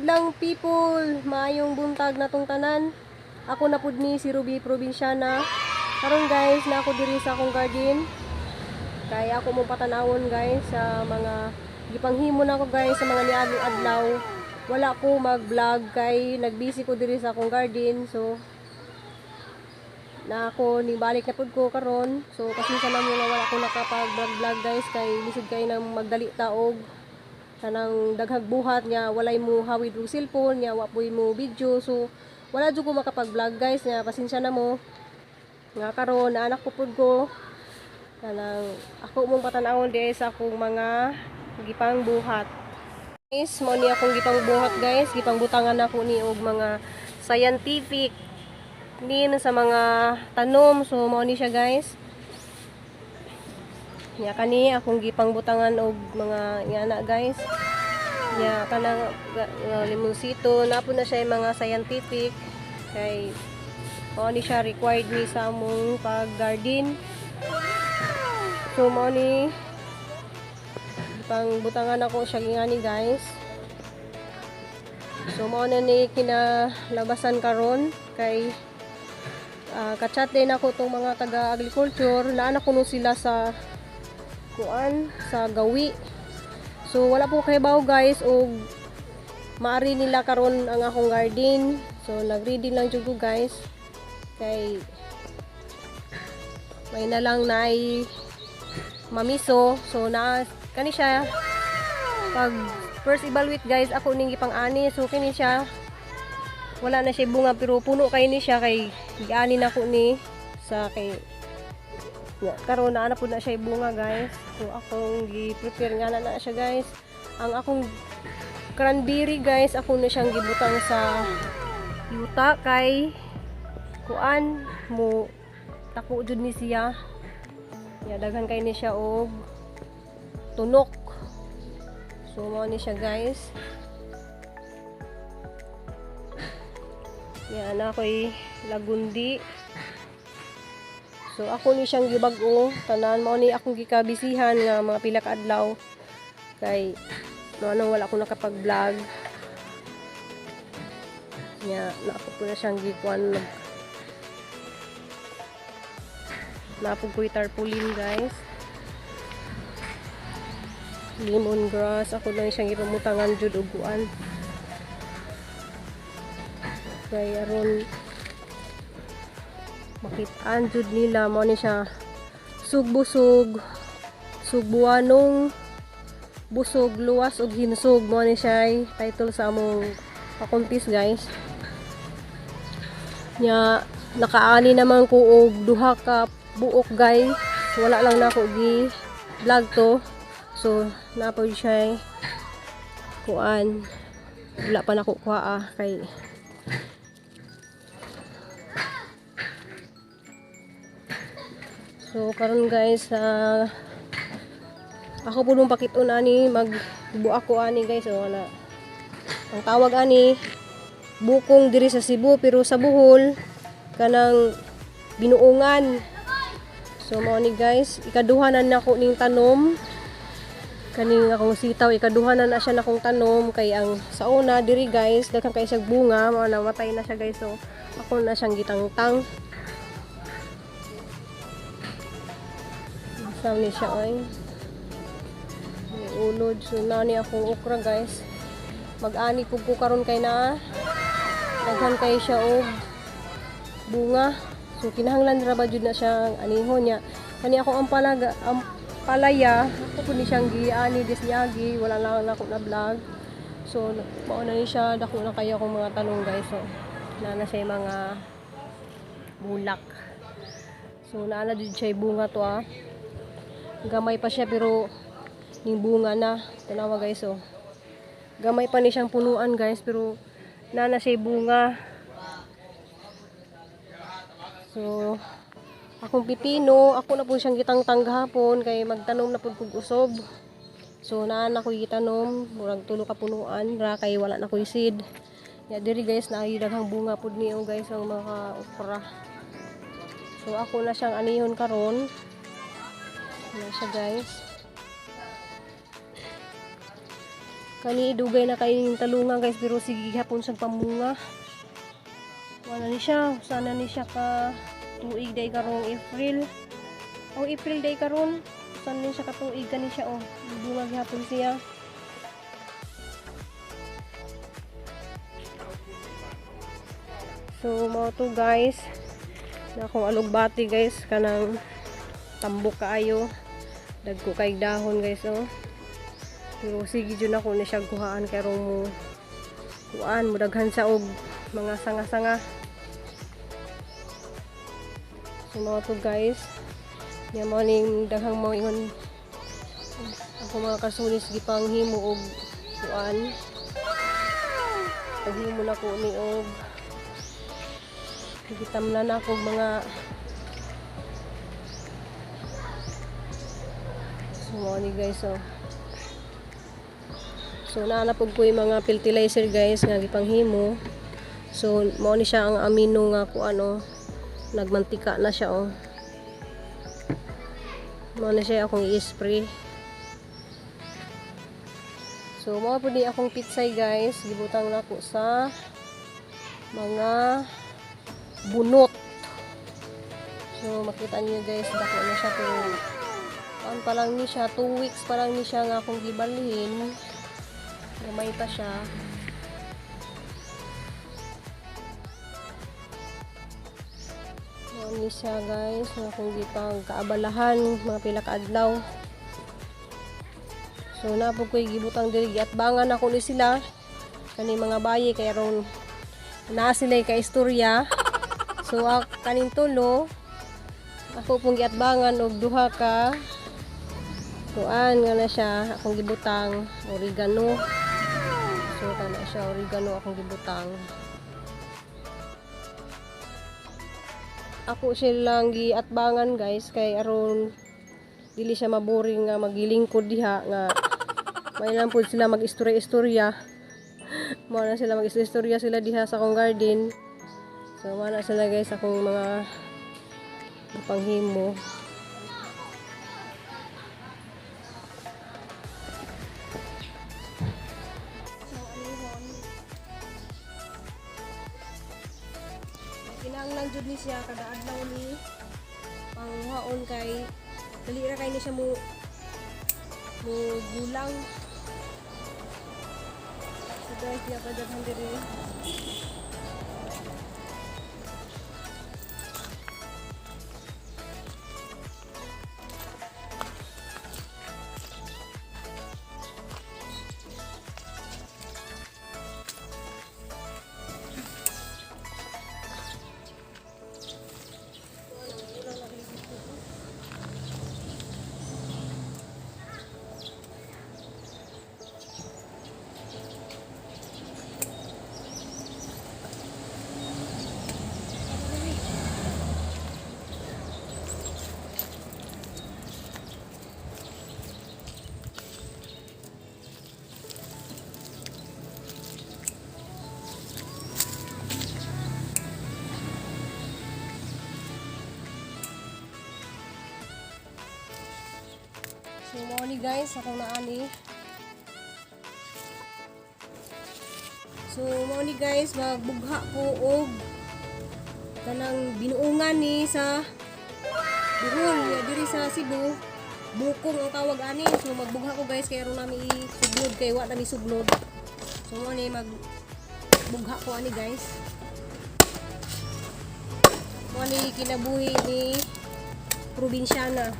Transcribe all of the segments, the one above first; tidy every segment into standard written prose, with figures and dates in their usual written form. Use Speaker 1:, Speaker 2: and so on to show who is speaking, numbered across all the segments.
Speaker 1: Hadlang people, maayong buntag natong tanan. Ako na pud ni si Ruby Probinsyana. Karon guys, na ako diri sa akong garden. Kay ako mong patanawon guys sa mga gipanghimo nako guys sa mga niaging adlaw. Wala ko mag-vlog kay nagbusy ko diri sa akong garden. So na ako ni balik na pud ko karon. So pasensya na mo nga wala ko nakapag-vlog guys kay lisod kay nang magdali ta og kanang daghag buhat nga walay mo hawid og cellphone nga wa puy mo video. So wala jud ko makapag-vlog guys nga pasensya na mo. Nga karon na anak ko pud ko kanang ako mong patanawon di sa akong mga gipang buhat. Guys, mao ni akong gipang buhat guys, gipang butangan ako ni og mga scientific name sa mga tanom. So mao ni siya guys. Nya kani akong gipangbutangan og mga ingana guys. Nya kanang limonsito na po na siya yung mga scientific kay mao ni siya required ni sa among pag-garden. So mao ni gipangbutangan ako siya ingani guys. So mao na ni kinalabasan karon kay kachat din ako tong mga taga agriculture na anak kuno sila sa kuan sa gawi. So wala po kay guys og maari nila karon ang akong garden. So nagready lang jud ko guys kay may na lang naay mamiso. So na kani siya pag first evaluate guys ako ning gipang-ani. So kini siya wala na siya bunga pero puno kay ni siya kay giani na ko ni sa kay ya, karon na na pud na siya bunga guys. So akong gi-prepare nga na na siya guys. Ang akong cranberry guys ako na siyang gibutang sa yuta kay kuan mo tako jud ni siya. Ya daghan kay ni siya og tunok. So mao ni siya guys. Ya na ako'y lagundi. So ako ni siyang gibag-o tanan mao ni akong gikabisihan nga mga pila ka adlaw kay no anong wala ko nakapag-vlog. Nya na ako po na siyang gikuan mag napog ko'y tarpaulin guys. Lemongrass ako lang siyang gipamutangan jud og kuan. Kay aron makitaan jud nila mao ni siya sugbusog, sugbuanong busog, luwas og hinsog, mao ni siya title sa among pakuntis guys. Nya nakaani naman ko og duha ka buok guys, wala lang nako gi vlog to. So naa pod siya kuan, wala pa nako kuha kay so karon guys ako po nung pakiton ani magbuak ko ani guys. So ana ang tawag ani bukong diri sa Cebu pero sa Bohol kanang binuongan. So mao ni guys, ikaduha na nako ning tanom kaning akong sitaw, ikaduha na na siya nakong tanom kay ang sa una diri guys daghan kay siya bunga, mao na matay na siya guys. So ako na siyang gitangtang. Sa ni siya ay may ulod. So na ni akong okra guys, mag-ani pud ko karon kay naa daghan kay siya og bunga. So kinahanglan ra ba jud na siyang anihon niya. Kani akong ampalaga, ampalaya ako pud ni siyang giani dis niagi, wala lang nako na vlog. So mao na ni siya, dako na kayo akong mga tanong guys. So naa na siya mga bulak. So naa na jud siya bunga to ah. Gamay pa siya pero ning bunga na. Tanawa guys oh. Gamay pa ni siyang punuan guys pero naa na siya bunga. So akong pipino, ako na po siyang gitangtang gahapon kay magtanom na pud kog usob. So naa na ko'y gitanom, murag tulo ka punuan ra kay wala na ko'y seed. Ya diri guys naay daghang bunga pud niyo guys ang mga okra. So ako na siyang anihon karon. Na siya guys. Kani dugay na kay ning talungan, guys, pero sige gihapon sa pamunga. Wala ni siya, sana ni siya ka tuig day karong April. Oh, April day karon. Sana ni siya ka tuig kani siya, oh. Bunga gihapon siya. So mao to, guys. Na akong alugbati, guys, kanang tambok kaayo. Dagko kay dahon, guys, oh. Pero sige jud ako ni siya kuhaan kay mo kuan mo daghan sa og mga sanga-sanga. So mao to, guys. Nya mo ning daghang mo ingon ako mga kasunis gipanghimo og kuan. Paghimo na ko ni og gitamlan ako og mga. So mao ni, guys, oh. So naa na pud ko yung mga fertilizer, guys, nga gipanghimo. So mao ni siya ang amino nga kuan, oh. Nagmantika na siya, oh. Mao na siya akong i-spray. So mao pud ni akong pitsay, guys, gibutang nako sa mga bunot. So makita niyo, guys, dako na siya pero kuan pa lang ni siya, 2 weeks pa lang ni siya nga akong gibalhin. Gamay pa siya. Mao ni siya, guys, nga akong gipang kaabalahan mga pila ka adlaw. So naa pud ko'y gibutang diri, giatbangan ako ni sila kani mga bayi kay aron naa sila ka istorya. So kaning tulo ako pong giatbangan og duha ka kuan nga na siya akong gibutang oregano. So tama siya, oregano akong gibutang. Ako silang giatbangan, guys, kay aron dili siya maboring nga magilingkod diha nga may lang pud sila mag-istorya-istorya. Mao na sila mag-istorya sila diha sa akong garden. So mao na sila, guys, akong mga panghimo. So anihon. Kinahanglan jud ni siya kada adlaw ni panghaon kay dali ra kay ni siya mo gulang. So guys, niya pa daghan diri. So mao ni, guys, akong naani. So mao ni, guys, magbugha ko og kanang binuungan ni sa Bohol, diri sa Cebu. Bukong ang tawag ani. So magbugha ko, guys, kay aron nami isugnod kay wa nami sugnod. So mao ni magbugha ko ani, guys. Mao ni kinabuhi ni probinsyana.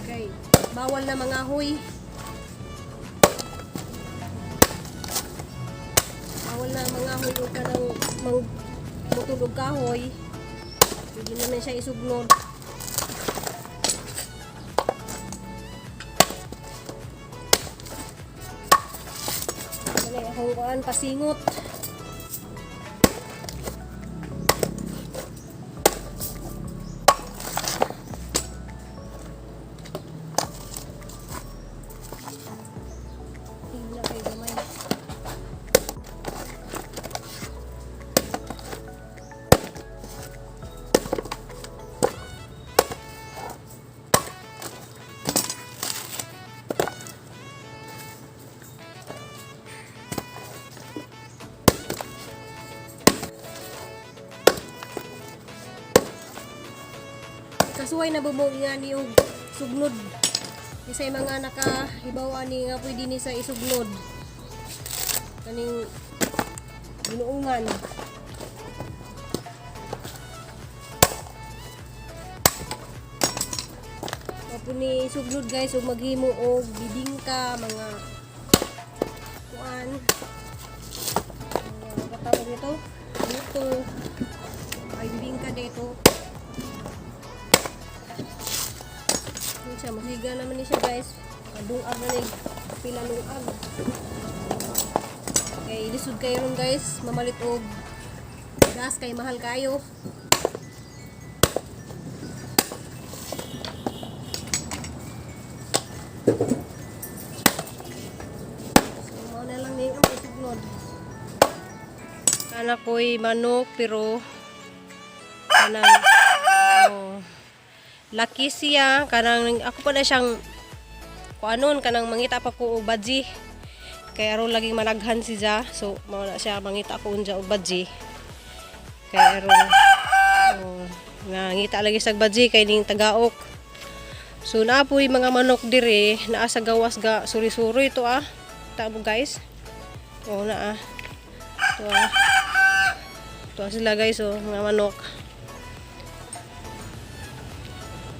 Speaker 1: Kay bawal na mga huy. Bawal na mga huy o kanang mang mutol og kahoy. Hindi naman siya isugnod. Ano akong kuan pasingot. Higla kay gamay. Kasuway na bumog nga ni og sugnod. Isay mga nakahibaw ani nga pwede ni sa isugnod. Kaning binuungan. Opo ni sugnod, guys, ug maghimo og bibingka, mga kuan. Mga katawag nito? Dito. Ay, bibingka dito. Yun siya, masiga naman ni siya, guys. Kadungag na ni pila lungag. Kay lisod kayo ron, guys, mamalit og gas kay mahal kayo. So mao na lang ni ang sugnod. Kana ko'y manok pero kanang, oh, laki siya, kanang ako pa na siyang kuanon, kanang mangita pa ko og badji kay aron laging managhan si Ja. So mao na siya, mangita ko unja og badji kay aron, oh, nangita lagi sa badji kay ning tagaok. So naa po'y mga manok dire naa sa gawas ga suri-suri ito ah. Tabo, guys, oh, naa ito ah. Ito ah sila, guys, oh, mga manok.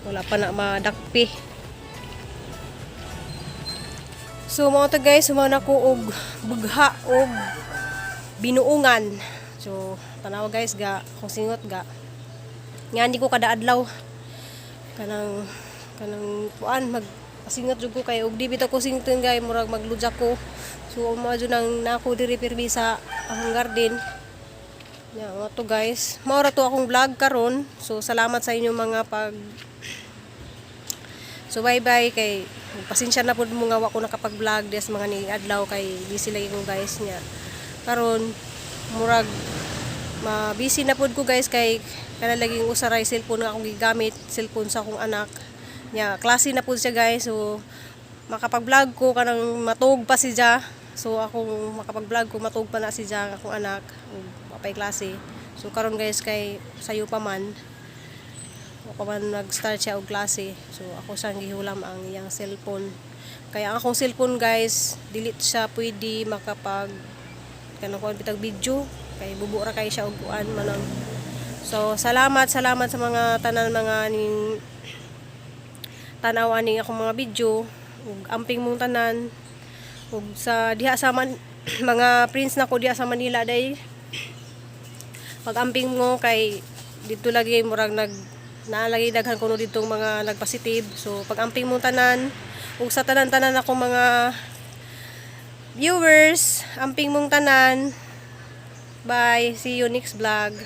Speaker 1: Wala pa na madakpi. So mga to, guys, sumana ko og bugha og binuungan. So tanawa, guys, ga kung singot ga. Nga hindi ko kada adlaw kanang kanang kuan mag pasingot jud ko kay og di bitaw ko sington, guys, murag magludya ko. So mao jud nang nako diri pirmi sa akong garden. Ya, mao to, guys. Mao ra to akong vlog karon. So salamat sa inyong mga pag. So bye bye kay pasensya na pud mo nga wa ko nakapag-vlog des mga ni adlaw kay busy lagi ko, guys, niya. Karon murag ma busy na pud ko, guys, kay kana laging usa ra cellphone nga akong gigamit, cellphone sa akong anak. Nya klase na pud siya, guys. So makapag-vlog ko kanang matug pa si Ja. So akong makapag-vlog ko matug pa na si Ja, akong anak, ug wa pay klase. So karon, guys, kay sayo pa man, wa pa man nag-start siya og klase. So ako siyang gihulam ang iyang cellphone. Kaya ang akong cellphone, guys, dili siya pwede makapag kanang kuan bitag video kay bubo ra kay siya og kuan manang. So salamat, salamat sa mga tanan mga ning tanaw ani akong mga video ug amping mong tanan ug sa diha sa man, mga friends nako diha sa Manila day, pag-amping mo kay dito lagi murag nag naalagi daghan kuno ditong mga nagpositive. So pag-amping mong tanan ug sa tanan-tanan akong mga viewers, amping mong tanan. Bye, see you next vlog.